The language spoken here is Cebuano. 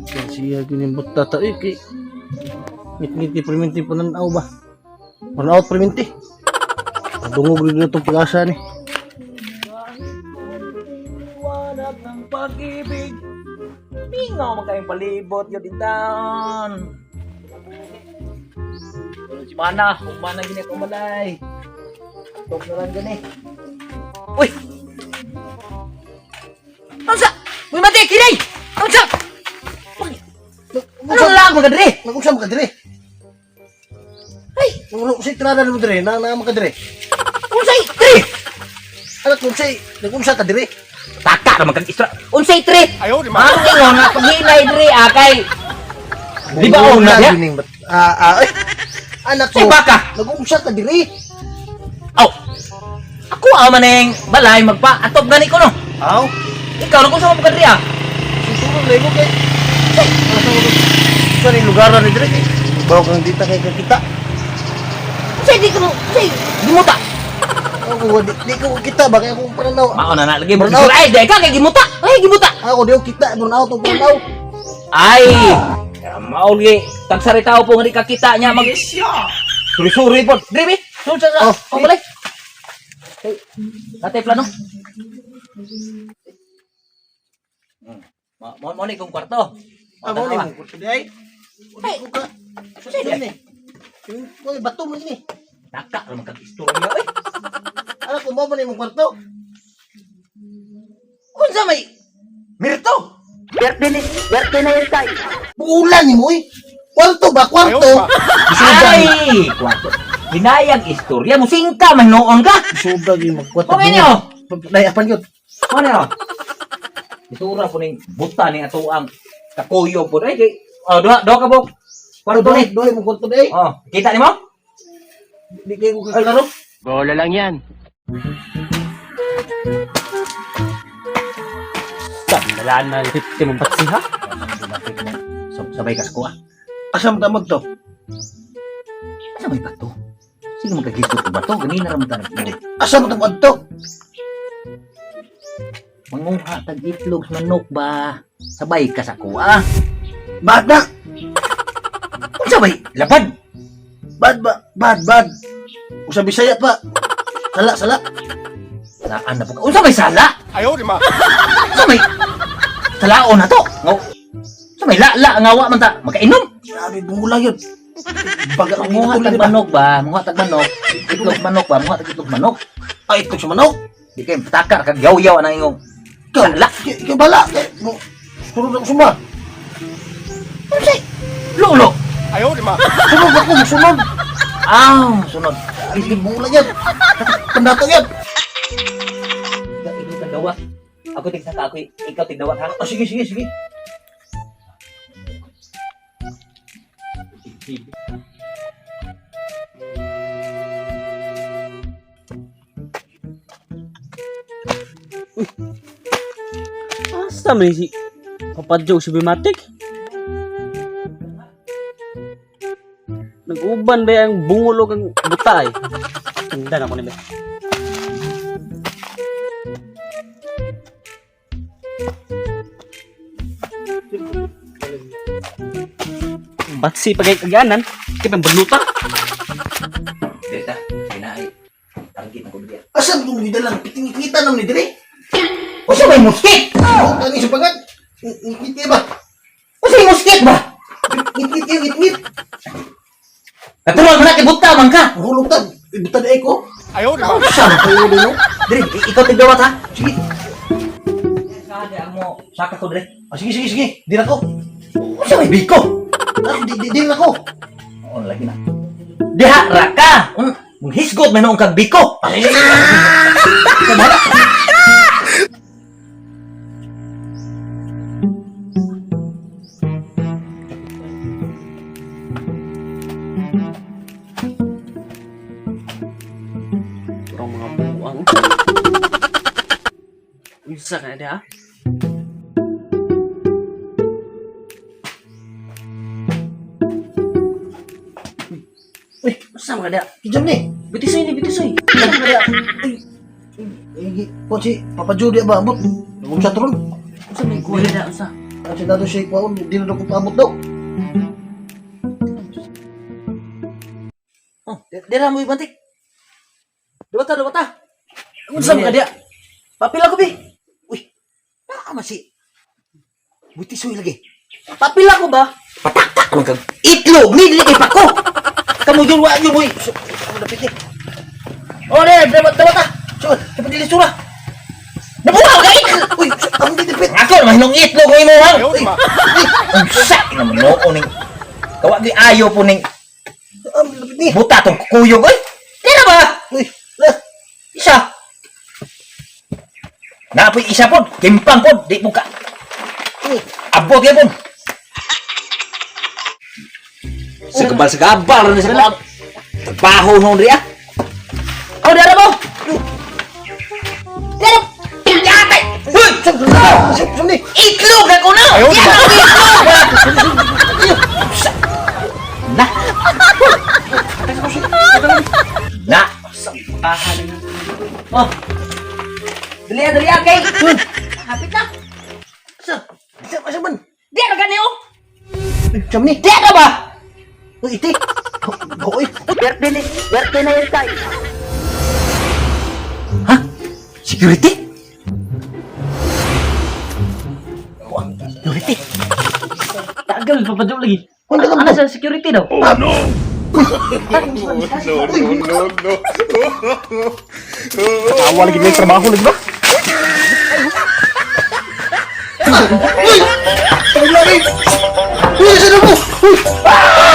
Yan siya ginimbot tata eh kay ngit-ngit ni perminti pananaw ba? Pananaw perminti. Dungog rin na itong pag-asa ni. Liwanag ng pag-ibig. Mingaw man kayong palibot yun din taon. Si Mana, kung mana gini akong balay. Tok na lang gani. Uy! Unsa? Uy, mati, kinay! Unsa? Ano lang mga dre? Nag-usap ka dire. Ay! Nag-usap tirada mo dire, na na ka dire. Unsay tre? Anak kung say, nag-usap ka dire. Taka ra man kag istra. Unsay tre? Ayo di ma. Ano nga paghinay dre akay? Di ba oh, na Gining ah ah eh. Anak ko. Say baka. Nag-usap ka dire. Aw. Ako ama ning balay magpa atop gani ko no. Aw. Ikaw nag unsa mo ka dre ah? Susunod na mo kay. Sa ni lugar na ni dire kay. Bawo kang dita kay kakita. Unsay di ko unsay gimuta. Ako di, di ko kita ba kay akong pananaw. Mao na na lagi mo. Burnout. Ay, di ka kay gimuta. Ay, gimuta. Ako di ko kita burnout tong pananaw. Ay. Mao lagi tagsari tao po nga di kakita niya mag Suri-suri po. Dre bi. Sul sa Oh, oh, balay. Hey, natay plano. Mo mo ni kong kwarto. Ah, mo ni mo kurto di ay. Ay. Ko ka. Unsay di ay? Ni. Koy bato mo ni. Taka ra man kag istorya oy. Anak ko mo man imong kwarto. Unsa may Mirto? Bulan ni mo eh. Kwarto ba kwarto? Ay, kwarto. Hinayang istorya mo singka man noon ka. Sobra gyud magkwarto. Okay niyo. Dai apan gyud. Ano niyo? Isura po ning buta ning ato ang kakuyo po. Ay, kay oh, duha duha ka bok. Kwarto ni. Doy mo kwarto di. Oh, kita nimo? Di kay ko kaklaro. Bola lang yan. Wala na lipit mo batsi ha? Sabay ka sa kuha. Asa mo tamod to? Asa may bato? Sino magkagisot og bato? Ganina ra man tanag. Asa mo tamod to? Manguha tag itlog sa manok ba? Sabay ka sa kuha. Bad na. Unsa may labad? Bad ba? Bad bad. Usa Bisaya pa. Sala sala. Saan na po ka? Unsa may sala? Ayaw, di ma. Unsa may salaon na to? Ngaw. Unsa may lala nga wa man ta makainom? Grabe bungula yun. Baga ang Manguha ginatulad tag ba? manok ba? Manguha tag manok. Itlog manok ba? Manguha tag itlog manok. Ay, itlog sa manok. Di kay pataka kag yaw-yaw ang ingong. Ikaw, Sala. ikaw bala. Kay mo sunod ako suma. Unsay? Lolo. Ayaw, di ma. Sunod ako, sunod. Ah, sunod. Grabe bungula yan. Pandato yan. Ikaw tag dawat. Ako tig saka ako ikaw tig dawat ha. Oh, sige sige sige. Asa man si Papadyo si Bimatik? Nag-uban ba ang bungulog ang buta eh? Tanda na ko nila. Batsi pagay kagyanan, kay pang baluta. Dita, kinaay. Target na ko diya. Asa mo gidala? Pitingikita naman ni dire. Unsa may muskit? Oh, kani sa pagad. Ngit ba? Unsa may muskit ba? Ngit ngit ngit. Natural man na kay buta man ka. Hulog ta. Ibutan ay ko. Ayaw, di ma. Asa man kayo dino? Dre, ikaw tig dawat ha. Sige. Saka mo, saka ko dre. Ah, sige sige sige. Di na ko. Unsa may biko? Ah, di di, di na ko. Oo, lagi na. Diha ra ka. Mong hisgot may noong kag biko. Kabala. Kurang mga buang. Unsa ka na diha? Uy, Saan ka dia? Kijam ni. Bitisoy ni, bitisoy. Saan ka dia? Ay, kuan si Papa Judy ba abot? Unsa to ron? Unsa may kuha dia unsa? Ang si Dado siya kuan, di na daw ko paabot daw. Oh, dira mo ibantik. Dawata, dawata. Unsa man ka dia? Papila ko bi. Uy, naa man si Butisoy lagi. Papila ko ba? Pataktak man kag itlog ni dili kay pako. Kamo yun wa nyo boy. Ang dapit ni. Oh, dira, dawata, dawata. So, Dapat dili sura. Nabuha ka itlog. uy, ang dipit. Ako naman hinong itlog ng imo hang. Uy, unsa naman noo ning kawa gyud ayo po ning Ang dapit ni. buta tong kukuyog oy. Dira ba? Uy, la. Isa. Naapoy isa pod, timpang pod, di mo ka. Uy, Abot gyud pod. Sa kabal sa kabal na sa kabal. Trabaho noon riya. Oh, dara mo. Dara. Yatay. Uy, sam sam sam ni. itlog ako na. Ayaw itlog. Na. Na. Oh. Dali ah, dali ah, kay. Hapit na. Sa, sa asa man? Di ra gani oh. Uy, Jam ni. Di ka ba? Uy, iti. Uy, Birthday ni, birthday na yun tay. Ha? Security? Security? Tagal papadyo lagi. Ano ka Ano sa security daw? No, no, no. Tawa lagi may trabaho lagi ba? Uy! Ang laki! Uy, sino mo? Uy!